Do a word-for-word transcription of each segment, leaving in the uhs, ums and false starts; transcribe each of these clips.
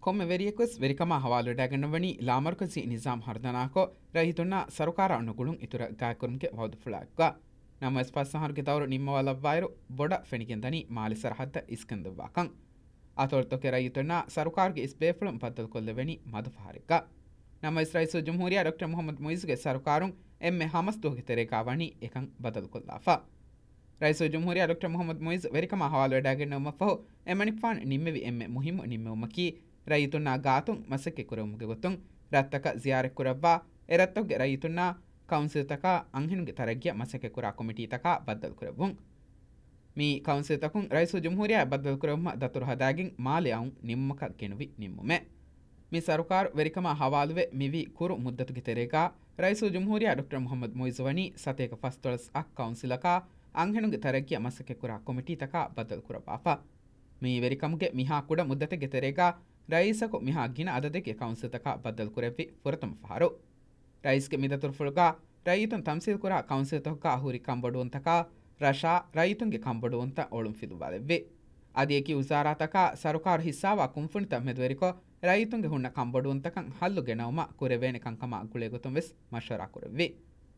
ކޮންމެ ވެރިޔަކުވެސް ވެރިކަމާ ހަވާލުވެޑައިގަންނަވަނީ ލާމަރުކަޒީ ނިޒާމް ހަރުދަނާކޮށް، ރައްޔިތުންނާ ސަރުކާރާ ނުގުޅުން އިތުރަށް ގާތްކުރުމުގެ ވައުދުފުޅާއެކުގަ. ނަމަވެސް ފަސް އަހަރުގެ ދައުރު ނިންމަވާލައްވާއިރު، ބޮޑަށް ފެނިގެންދަނީ މާލެ ސަރަހައްދަށް އިސްކަންދެއްވާކަން. އަތޮޅުތަކުގެ ރައްޔިތުންނާ ސަރުކާރުގެ އިސް ބޭފުޅުން ބައްދަލުކޮށްލެވެނީ މަދު ފަހަރެއްގަ. ނަމަވެސް ރައީސުލްޖުމްހޫރިއްޔާ ޑޮކްޓަރ މުޙައްމަދު މުޢިއްޒުގެ ސަރުކާރުން އެންމެ ހަމަސް ދުވަހުގެ ތެރޭގާ ވަނީ އެކަން ބަދަލުކޮށްލާފަ. ރައީސުލްޖުމްހޫރިއްޔާ ޑޮކްޓަރ މުޙައްމަދު މުޢިއްޒު ވެރިކަމާ ހަވާލުވެޑައިގެންނެވުމަށްފަހު، އެމަނިކުފާނު ނިންމެވި އެންމެ މުހިއްމު ނިންމެވުމަކީ، ރައްޔިތުންނާ ގާތުން މަސައްކަތް ކުރެވުމުގެ ގޮތުން، ރަށްތަކަށް ޒިޔާރަތްކުރައްވާ، އެ ރަށްތަކުގެ ރައްޔިތުންނާ ކައުންސިލްތަކާ އަންހެނުންގެ ތަރައްގީއަށް މަސައްކަތްކުރާ ކޮމިޓީތަކާ ބައްދަލުކުރެއްވުން. މި ކައުންސިލްތަކުން ރައީސުލްޖުމްހޫރިއްޔާ ބައްދަލުކުރެވުމަށް ދަތުރު ހަދާގެން މާލެ އައުން ނިމުމަކަށް ގެނުވި ނިންމުމެއް. މި ސަރުކާރު ވެރިކަމާ ހަވާލުވެ މިވީ ކުރު މުއްދަތުގެ ތެރޭގާ، ރައީސުލްޖުމްހޫރިއްޔާ ޑޮކްޓަރ މުޙައްމަދު މުޢިއްޒު ވަނީ ސަތޭކަ ފަސްދޮޅަސް އަށް ކައުންސިލަކާ އަންހެނުންގެ ތަރައްގީއަށް މަސައްކަތްކުރާ ކޮމިޓީތަކާ ބައްދަލުކުރައްވާފަ. މި ވެރިކަމުގެ މިހާ ކުޑަ މުއްދަތެއްގެ ތެރޭގާ، ރައީސަކު މިހާ ގިނަ އަދަދެއްގެ ކައުންސިލްތަކާ ބައްދަލުކުރެއްވި ފުރަތަމަ ފަހަރު. ރައީސްގެ މި ދަތުރުފުޅުގާ ރައްޔިތުން ތަމްސީލްކުރާ ކައުންސިލްތަކުގާ ހުރި ކަންބޮޑުވުންތަކާ ރަށާ ރައްޔިތުންގެ ކަންބޮޑުވުންތައް އޮޅުންފިލުއްވާލެއްވި. އަދި އެކި ވުޒާރާތަކާ ސަރުކާރު ހިއްސާވާ ކުންފުނިތައް މެދުވެރިކޮށް، ރައްޔިތުންގެ ހުންނަ ކަންބޮޑުވުންތަކަށް ހައްލު ގެނައުމަށް ކުރެވޭނެ ކަންކަމާ ގުޅޭގޮތުން ވެސް މަޝްވަރާ ކުރެއްވި.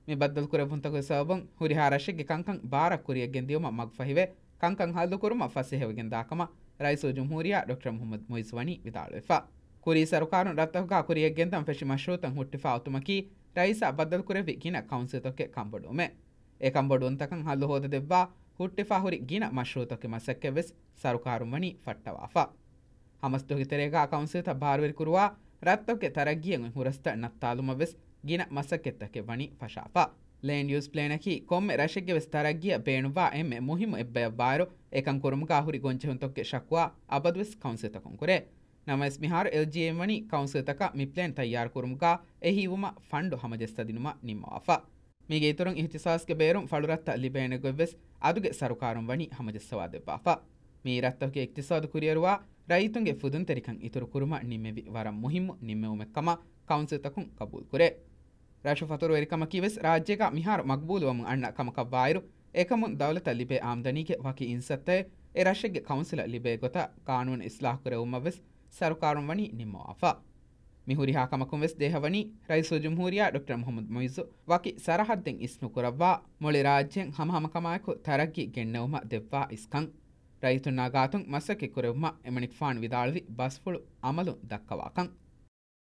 މި ބައްދަލުކުރެއްވުންތަކުގެ ސަބަބުން ހުރިހާ ރަށެއްގެ ކަންކަން ބާރަށް ކުރިއަށް ގެންދިޔުމަށް މަގުފަހިވެ، ކަންކަން ހައްލުކުރުމަށް ފަސޭހަވެގެންދާކަމަށް ރައީސުލްޖުމްހޫރިއްޔާ ޑޮކްޓަރ މުޙައްމަދު މުޢިއްޒު ވަނީ ވިދާޅުވެފަ. ކުރީ ސަރުކާރުން ރަށްތަކުގާ ކުރިއަށްގެންދަން ފެށި މަޝްރޫޢުތައް ހުއްޓިފާ އޮތުމަކީ، ރައީސާ ބައްދަލުކުރެއްވި ގިނަ ކައުންސިލްތަކުގެ ކަންބޮޑުވުމެއް. އެ ކަންބޮޑުވުންތަކަށް ހައްލު ހޯދަދެއްވާ، ހުއްޓިފާ ހުރި ގިނަ މަޝްރޫޢުތަކުގެ މަސައްކަތްވެސް ސަރުކާރުން ވަނީ ފައްޓަވާފަ. ހަމަސްދުވަހުގެ ތެރޭގާ ކައުންސިލްތައް ބާރުވެރިކުރުވާ، ރަށްތަކުގެ ތަރައްގީއަށް އޮތް ހުރަސްތައް ނައްތާލުމަށް ވެސް ގިނަ މަސައްކަތްތަކެއް ވަނީ ފަށާފަ. ލޭންޑް ޔޫސް ޕްލޭނަކީ ކޮންމެ ރަށެއްގެ ވެސް ތަރައްގީއަށް ބޭނުންވާ އެންމެ މުހިއްމު އެއްބަޔަށްވާއިރު، އެކަން ކުރުމުގާ ހުރި ގޮންޖެހުންތަކުގެ ޝަކުވާ އަބަދުވެސް ކައުންސިލްތަކުން ކުރޭ. ނަމަވެސް މިހާރު އެލްޖީއޭއިން ވަނީ ކައުންސިލްތަކަށް މި ޕްލޭން ތައްޔާރުކުރުމުގާ އެހީވުމަށް ފަންޑު ހަމަޖައްސަދިނުމަށް ނިންމަވާފަ. މީގެ އިތުރުން އިހްތިސާސްގެ ބޭރުން ފަޅުރަށްތައް ލިބޭނެ ގޮތްވެސް އަދުގެ ސަރުކާރުން ވަނީ ހަމަޖައްސަވާ ދެއްވާފަ. މިއީ ރަށްތަކުގެ އިޤްތިޞާދު ކުރިއެރުވާ، ރައްޔިތުންގެ ފުދުންތެރިކަން އިތުރު ކުރުމަށް ނިންމެވި ވަރަށް މުހިއްމު ނިންމެވުމެއްކަމަށް ކައުންސިލްތަކުން ގަބޫލުކުރޭ. ރަށުފަތުރުވެރިކަމަކީ ވެސް ރާއްޖޭގަ މިހާރު މަގުބޫލުވަމުން އަންނަ ކަމަކަށްވާއިރު، އެކަމުން ދައުލަތަށް ލިބޭ އާމްދަނީގެ ވަކި އިންސައްތައެއް އެ ރަށެއްގެ ކައުންސިލަށް ލިބޭ ގޮތަށް ގާނޫނު އިސްލާހު ކުރެވުމަށް ވެސް ސަރުކާރުން ވަނީ ނިންމަވާފަ. މި ހުރިހާ ކަމަކުން ވެސް ދޭހަވަނީ ރައީސުލްޖުމްހޫރިއްޔާ ޑޮކްޓަރ މުޙައްމަދު މުޢިއްޒު ވަކި ސަރަހައްދެއް އިސްނުކުރައްވާ، މުޅި ރާއްޖެއަށް ހަމަހަމަކަމާއެކު ތަރައްގީ ގެންނެވުމަށް ދެއްވާ އިސްކަން. ރައްޔިތުންނާ ގާތުން މަސައްކަތް ކުރެވުމަށް އެމަނިކުފާނު ވިދާޅުވި ބަސްފުޅު އަމަލުން ދައްކަވާކަން.